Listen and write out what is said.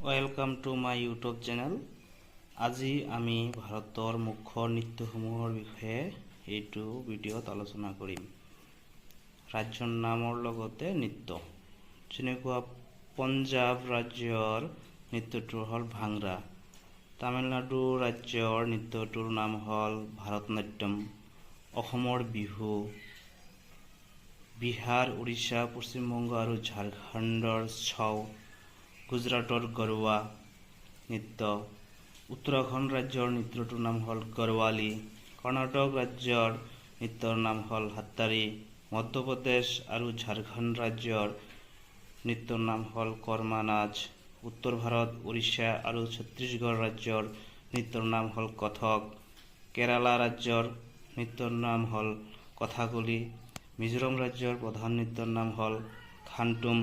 Welcome to my YouTube channel. আজি আমি ভাৰতৰ মুখ্য নৃত্যসমূহৰ বিষয়ে এইটো ভিডিঅ'ত আলোচনা কৰিম, ৰাজ্যৰ নামৰ লগতে নৃত্য। যেনেকুৱা পঞ্জাৱ ৰাজ্যৰ নৃত্যটো হ'ল ভাংৰা, তামিলনাডু ৰাজ্যৰ নৃত্যটোৰ নাম হ'ল ভাৰতনাট্যম, অসমৰ বিহু, বিহাৰ, উৰিষ্যা, পশ্চিমবংগ আৰু ঝাৰখণ্ডৰ ছৌ, গুজৰাটৰ গৰবা নৃত্য, উত্তৰাখণ্ড ৰাজ্যৰ নৃত্যটোৰ নাম হ'ল গৰৱালি, কৰ্ণাটক ৰাজ্যৰ নৃত্যৰ নাম হ'ল হাত্তাৰী, মধ্যপ্ৰদেশ আৰু ঝাৰখণ্ড ৰাজ্যৰ নৃত্যৰ নাম হ'ল কৰ্মা নাচ, উত্তৰ ভাৰত, উৰিষ্যা আৰু ছত্তীশগড় ৰাজ্যৰ নৃত্যৰ নাম হ'ল কথক, কেৰালা ৰাজ্যৰ নৃত্যৰ নাম হ'ল কথাকলি, মিজোৰাম ৰাজ্যৰ প্ৰধান নৃত্যৰ নাম হ'ল খান্টুম।